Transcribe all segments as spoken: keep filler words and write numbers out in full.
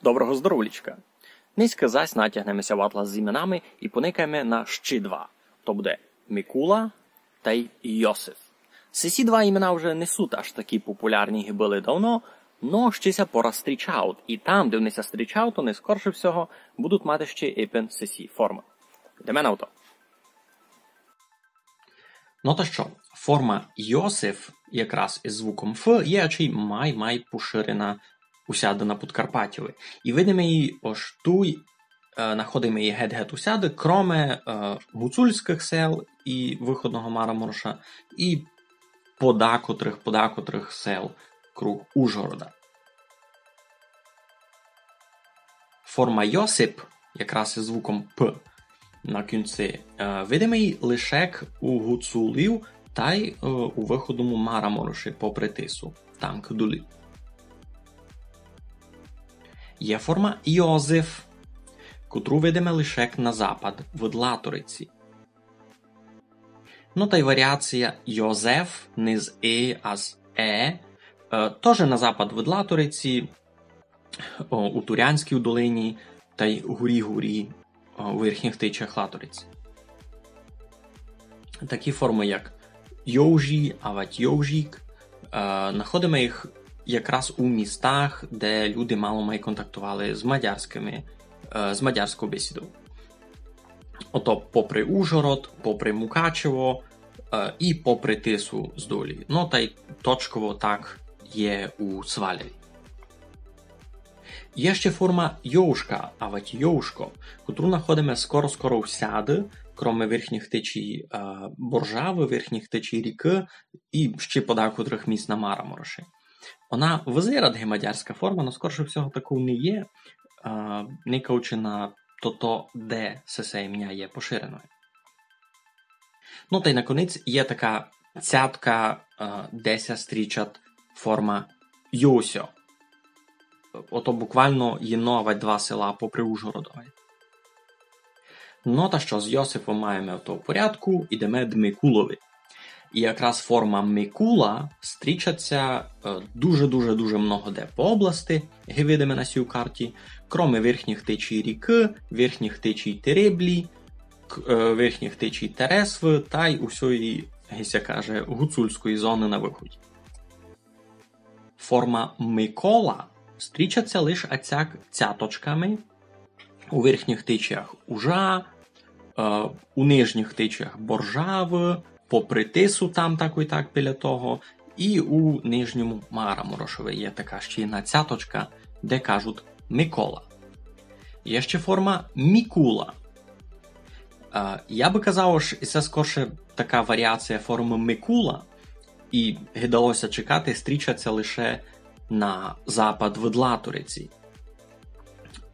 Доброго здоровлічка! Нынька зась натягнеме ся в атлас з іменами і поникаєме на ще два. То буде Микула тай Йосиф. Сесі два імена вже не суть аж такі популярні, ги были давно, но ще ся пораз стрічають. І там, де они ся стрічають, они, скорше всього, будуть мати ще ипен сесі формы. Йдеме на то. Но та што, форма Йосиф, якраз из звуком Ф, є ачей май-май поширена усяды на Подкарпатєви. І видиме її ож туй, е, находиме її гет-гет усяды, кроме, е, гуцульскых сел і выходного Марамороша, і подакотрых, подакотрых сел круг Ужгорода. Форма Йосип, якраз из звуком П на кінци, е, видиме її лише у гуцулів тай, е, у выходному Марамороші попри Тису, там к долі. Є форма Йозеф, котру видиме лише на запад від Латориці. Но тай варіація Йозеф, не з И, а з Е, е, тоже на запад від Латориці, о, у Турянській долині тай горі-горі, о, у верхніх течіях Латориці. Такі формы, як Йовжі, авадь Йовжік, е, находиме їх якраз у містах, де люди мало май контактовали з мадярськыми, е, з мадярською бесідою. Ото попри Ужгород, попри Мукачево, е, і попри Тису з долі. Но тай точково так є у Сваляві. Є ще форма Йовшка, авадь Йовшко, котру находиме скоро-скоро всяды, кроме верхніх течій, е, Боржавы, верхніх течій рікы і ще подакотрых міст на Марамороші. Она визират ги мадярська форма, но скорше всього таков не є, е, никаючи на тото, де сесе імня є поширеноє. Но тай наконець є така цятка, е, де ся стрічат форма Йосьо. Ото буквално єдно авадь два села попри Ужгородови. Но та што, з Йосифом маєме ото в порядку, ідеме д Микулови. І якраз форма Микула стрічат ся, е, дуже-дуже-дуже много де по области, ги видиме на сій карті, кроме верхніх течій рікы, верхніх течій Тереблі, к-, е, верхніх течій Тересвы тай усьої, ги ся каже, гуцульської зоны на выході. Форма Микола стрічат ся лиш ацяк цяточками у верхніх течіях Ужа, е, у нижніх течіях Боржавы, попри Тису там так і так біля того, і у нижньому Мараморошови є така ще єдна цяточка, де кажуть Микола. Є ще форма Мікула. Е, я бы казав, ож се скорше така варіація формы Микула, і ги дало ся чекати, стрічат ся лише на запад від Латориці.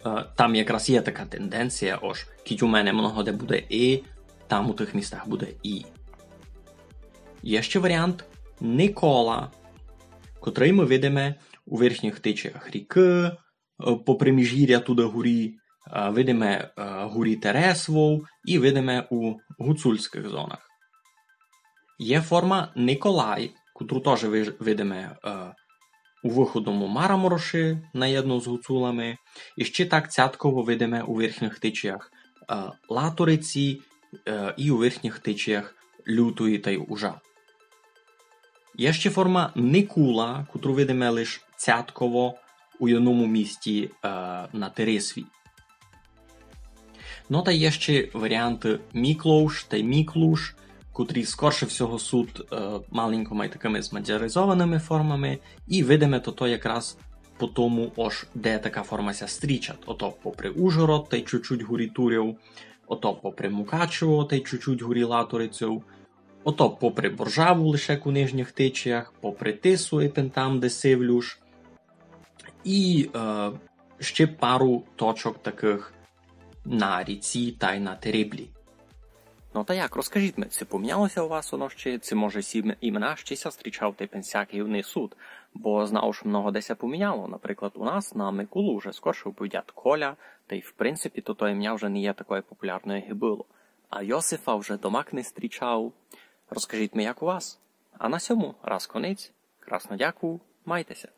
Е, там якраз є така тенденція, ож кідь у мене много де буде И, там у тых містах буде І. Є ще варіант Никола, котрый мы видиме у верхніх течіях рікы, е, попри Міжгіря туды горі, е, видиме, е, горі Тересвов і видиме у гуцульськых зонах. Є форма Николай, котру тоже виж-, видиме, е, у выходному Марамороші наєдно з гуцулами, і ще так цятково видиме у верхніх течіях, е, Латориці, е, і у верхніх течіях Лютої тай Ужа. Є ще форма Никула, котру видиме лиш цятково у єдному місті, е, на Тересві. Но та є ще варіанты Міклоуш тай Міклуш, котрі скорше всього суть, е, маленько май такыми змадяризоваными формами, і видиме тото якраз по тому, ож де така форма ся стрічат. Ото попри Ужгород тай чуть-чуть горі Турів, ото попри Мукачево тай чуть-чуть горі Латориців, ото попри Боржаву лише у нижніх течіях, попри Тису і пен там, де Сивлюш, і, е, ще пару точок такых на ріці тай на Тереблі. Но та як, розкажіть ми, ци поміняло ся у вас оно ще, ци може сі ім-, імена ще ся стрічав тай пен сякый у них суть, бо знав, ож много де ся поміняло. Наприклад, у нас на Микулу вже скорше уповідят Коля, тай в принципі то, то імня вже не є такоє популярноє, ги было. А Йосифа вже домак не стрічав. Розкажіть ми, як у вас. А на сьому раз конець. Красно дякую, майте ся.